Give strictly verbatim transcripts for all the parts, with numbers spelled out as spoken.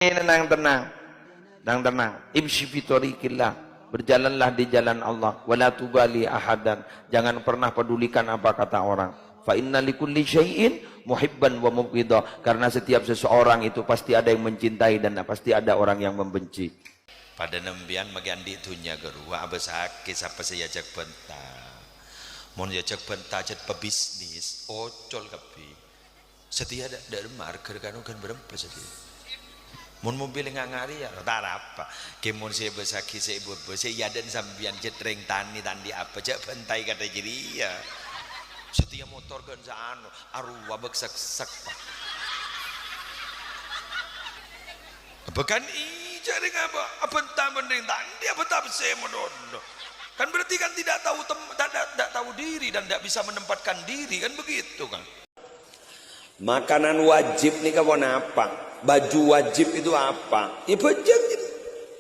Ini nang tenang. Nang tenang. Imshi fi thariqillah. Berjalanlah di jalan Allah. Wala tubali ahadan. Jangan pernah pedulikan apa kata orang. Fa inna likulli syai'in muhibban wa mubghidha. Karena setiap seseorang itu pasti ada yang mencintai dan pasti ada orang yang membenci. Padâna empèyan maghi andi' dhunnya, ghâruwa abâsaghi sapa sè èajhâk bânta. Mon èajhâk bânta jhât pabisnis, ocol kabbhi. Satèya dâ', dâ' remma arghâ rèkano ghân bârâmpa satèya. Mon mobil nga-, ngarèya, ta' arapa. Kè mon sè èbâsaghi sè èbâbâ, sè èadâ'ân sampèyan jhât rèng tanè ta' andi' apa, jhâ' bântaè kadhâ jârèya. Satèya motor ghân sè anu, arowa bâk-sèksèk, Pak. Bâ kan iyâ, jhâ' rèng abâ-, abânta bân rèng ta' andi' abânta pèssè modhono. Kan berarti kan tidak tahu tem-, tidak, tidak, tidak tahu diri dan tidak bisa menempatkan diri, kan begitu kan? Makanan wajib nèka ponapa? Baju wajib itu apa? Èbâjâng gitu.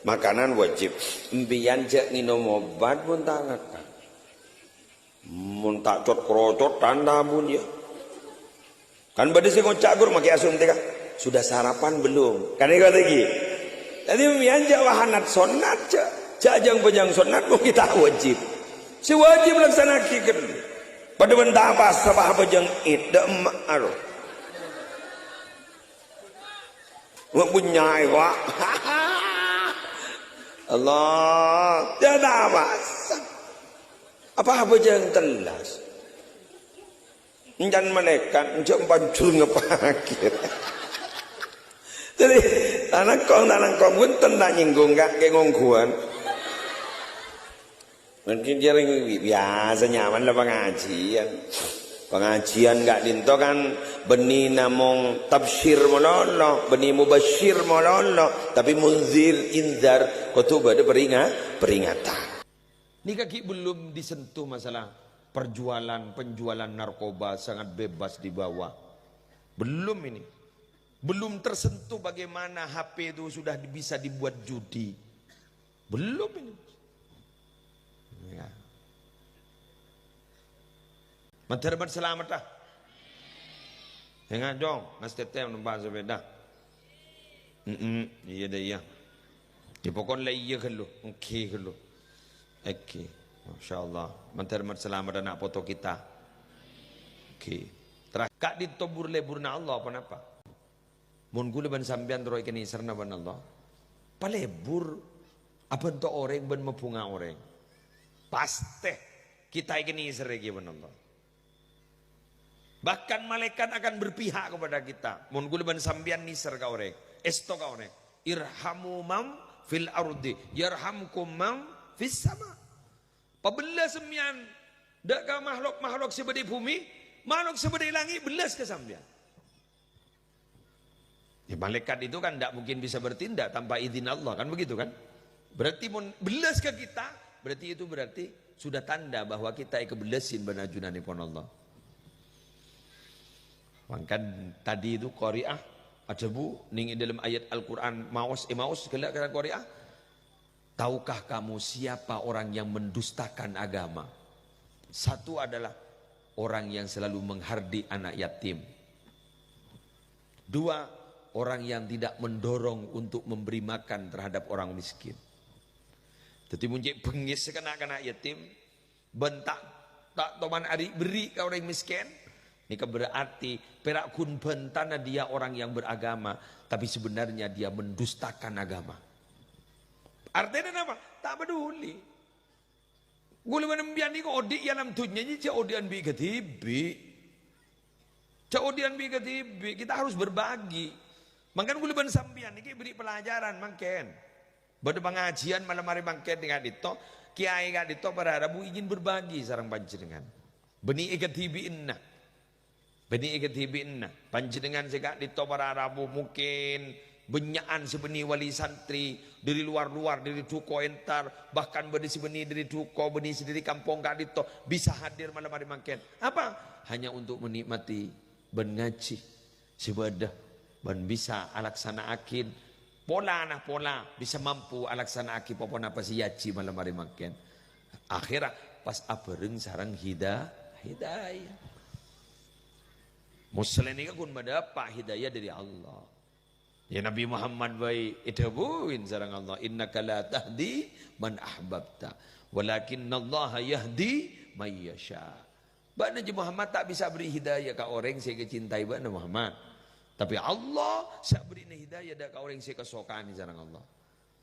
Makanan wajib. Empèyan jhâ' ngènom obat mon ta' ngakan. Mon ta' cot-krocot, tandabun, ya. Kan bâdâ sè ngoca', "Ghur, makè asuntik, ah. Sudah sarapan belum?" Kan èko lagi. Jadi, mèyan jhâ' wahanat sonnat, jhâ', jhâ' jâng-bâjâng sonnat, mon kita wajib. Sè wajib laksana'aghi ghâllu. Padâ bân ta' pas, apa bâjâng id, dâ' emma' aro. Wa punya, wa. Allah, ya ta' pas. Apa bâjâng tellas. Encan malaèkat, enjâ' panjul ngepakè. Jadi, ta' langkong, ta' langkong, bhunten ta' nyinggung, Ka', kè ngongghuwân. Mungkin jhâreng bi-, biyasa nyaman la pangajiân. Pangajiân ka'dinto kan bânnè namong tabsyir malolo, bânnè mubasyir malolo, tapè munzir, inzar, kodhu bâdâ peringa-, peringatan. Nèka ghi' belum disentuh masalah perjualan, penjualan narkoba sangat bebas di bawah. Belum ini. Belum tersentuh bagaimana H P itu sudah bisa dibuat judi. Belum ini. Ya. Mandhâr bân salamet, ah. Enga', Cong, Mas Tete numpak sepeda. Mm-mm, iyâ dâ, iyâ. Ya, pokokna la iyâ ghâllu, èngghi ghâllu. Èngghi. Masyaallah. Mandhâr bân salamet ana' poto kita. Èngghi. Tra-, ka'dinto bur-lebbhurrâ Allah ponapa? Mon ghulâ bân sampèyan terro èkennèng sèrana bân Allah, palebur abhânto orèng bân mabhunga orèng. Pastè kita èkennèng sèrana bân Allah. Bahkan malaikat akan berpihak kepada kita. Mon ghulâ bân sampèyan nèser ka orèng, èsto ka orèng. "Irhamu man fil ardi, yarhamkum man fis sama." Pabellas sampèyan dâ' ka makhlok-makhlok sè bâdâ è bhumè, makhlok sè bâdâ è langngè' bellas ka sampèyan. Ya, malaikat itu kan ndak mungkin bisa bertindak tanpa izin Allah, kan begitu kan? Berarti mon bellas ka kita, berarti itu berarti sudah tanda bahwa kita èkabellasin bân ajunanèpon Allah. Mangkana tadi itu qari'ah adhâbu nèng è dâlem ayat Al-Qur'an maos, èmaos ghellâ' ka qari'ah. Tahukah kamu siapa orang yang mendustakan agama? Satu adalah orang yang selalu menghardik anak yatim. Dua, orang yang tidak mendorong untuk memberi makan terhadap orang miskin. Dhâddhi, mon cè' bengngès ka na'-kana' yatim, bân ta', ta' toman ari' berri' ka orèng mèskèn, nèka berarti pèra' ghun bhântana dia orang yang beragama, tapi sebenarnya dia mendustakan agama. Artèna napa? Ta' paduli. Ghulâ bân sampèyan nèko odi' è alam dhunnya nèka jhâ' odi'ân bi' kadhibi'. Jhâ' odi'ân bi' kadhibi', kita harus berbagi. Mangkana ghulâ bân sampèyan nèka èberri' pelajaran mangkèn. Bâdâ pangajiân malem arè mangkèn è ka'dinto, kèyaè ka'dinto para rabu ingin berbagi sareng panjhennengngan. Bânnè èkadhibi'ânna. Bânnè èkadhibi'ânna. Panjhennengngan sè ka'dinto para rabu mungkin bânnya'an sè bânnè wali santri dâri lowar-lowar, dâri duko entar, bahkan bâdâ sè bânnè dâri duko, bânnè sè dâri kampong ka'dinto bisa hadir malem arè mangkèn. Apa? Hanya untuk menikmati bân ngajhi sè bâdâ bân bisa alaksana'aghi polana pola bisa mampu alaksana'aghi pa-ponapa sè èajhi malem arè mangkèn. Akhèrra pas abhâreng sareng hida-, hidayah. Muslèh nèka ghun madâpa' hidayah dâri Allah. Ya, Nabi Muhammad bhâi èdhâbuwin sareng Allah, "Innaka la tahdi man ahbabta, walakinnallaha yahdi may yasha." Bâ'na jâ Muhammad ta' bisa beri hidayah ka orèng sè èkacintai bâ'na Muhammad. Tapè Allah sè abherri'na hidayah dâ' ka orèng sè èkasokanè sareng Allah.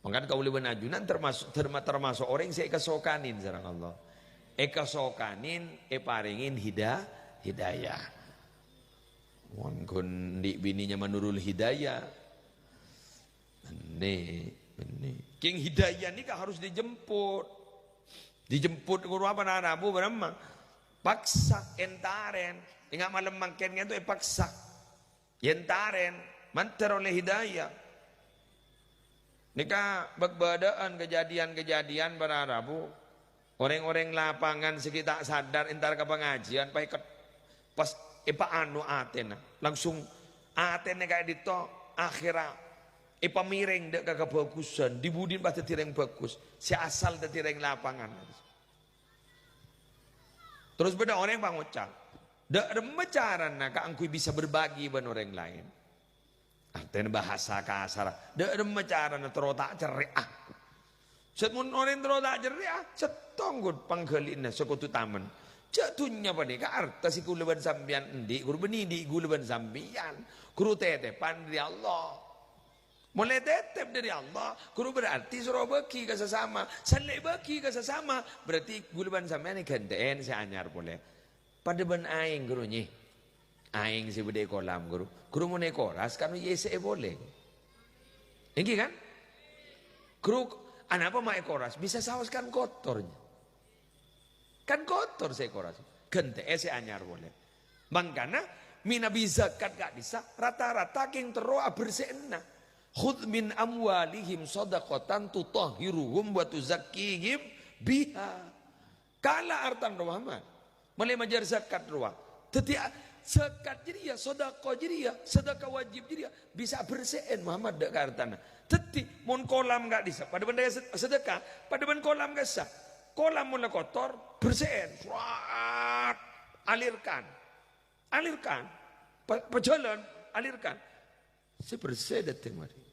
Mangkana kaulâ bân ajunan termasuk, terma-, termasuk orèng sè èkasokanè sareng Allah. Èkasokanè, èparèngè hida-, hidayah. Mon ghun andi' binè nyama Nurul Hidayah. Bânnè, bânnè. Kèng hidayah nèka harus dijemput. Dijemput ghuru apa, na, rabu, bârâmma? Paksa, èntarèn. Enga' malem mangkèn ngènto èpaksa. Èntarèn, mandhâr ollè hidayah. Nèka bâk-bâdâ'ân kajhâdhiyân para rabu. Orèng-orèng lapangan sè ghi' ta' sadar entar ka pangajiân, pas èket-, pas èpaanu atèna. Langsung atèna ka'dinto akhèrra èpamèrèng dâ' ka kabhâghusân, dhi-budhina pas dhâddhi rèng bhâghus, sè asal dhâddhi rèng lapangan. Terros bâdâ orèng pangoca', "Dâ' remma carana kaangghuy bisa berbagi bân orèng laèn?" Artèna bahasa kasar, "Dâ' remma carana terro ta' cerrè'a?" Sèt mon orèng terro ta' cerrè'a, sèttong ghun pangghâli'na sè kodhu tamen. Jhâ' dhunnya panèka arta sè kaulâ bân sampèyan andi', ghuru bânnè andi' kaulâ bân sampèyan. Ghuru tètèpan dâri Allah. Molaè tètèp dâri Allah, ghuru berarti soro bâgi ka sasama. Sallè bâgi ka sasama, berarti kaulâ bân sampèyan èghântè'è sè anyar polè. Padâ bân aèng, ghuru, nyè. Aèng sè bâdâ è kolam, ghuru. Ghuru mon èkoras, kan èyèsè'è polè. Èngghi, kan? Ghuru, anapa ma' èkoras? Bisa saos kan kotor, nyè. Kan kotor sè èkoras. Ghântè'è sè anyar polè. Mangkana, mènabi zakat ka'dissa', rata-rata kèng terro abersè'anna. "Khudz min amwalihim shadaqatan tutahhiruhum wa tuzakkihim biha." Kala' artana rowa, Muhammad. Molaè majâr zakat rowa. Dhâddhi, a-, zakat jârèya, sadaka jârèya, sadaka wajib jârèya bisa abersè'è, Muhammad, dâ' ka artana. Dhâddhi, mon kolam ka'dissa', padâ bân rèya sed-, sedekah, padâ bân kolam ka'dissa'. Kolam mon la kotor, bersè'è. Srat. Alirkan. Alirkan. Pa-, pajhâlân, alirkan. Sè bersè dâteng marè.